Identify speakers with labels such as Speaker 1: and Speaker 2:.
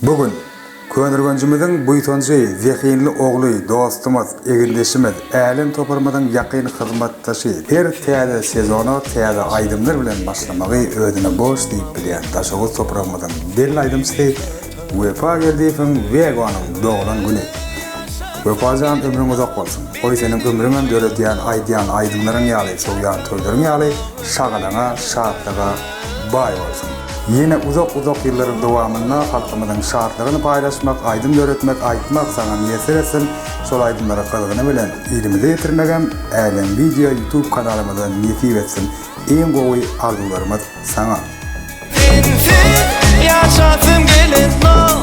Speaker 1: Bu gün, Köneürgenjimiziň buýsanjy, zehinli ogly, dostumyz, egindeşimiz, Älem toparymyzyň ýakyn hyzmatdaşy, her täze sezona täze aýdymlar bilen başlamagy özüne borç diýip bilýän Daşoguz topragymyzyň belli aýdymçysy Wepa Geldiýewiň Wegonyň doglan güni. Wepajan ömrüň uzak bolsun! Goý seniň ömrüňem döredýän, aýdýan aýdymlaryň ýaly, sowýan toýlaryň ýaly şagalaňa, şatlyga baý bolsun! Ýene uzak-uzak ýyllaryň dowamynda halkymyzyň şatlygyny paýlaşmak, aýdym döretmek, aýtmak saňa miýesser etsin, şol aýdymlary gyzgyny bilen ilimize ýetirmegem Älem Wideo Youtube kanalymyza nesip etsin! Iň gowy arzuwlarymyz saňa!
Speaker 2: Sensiz ýaşasym gelenok.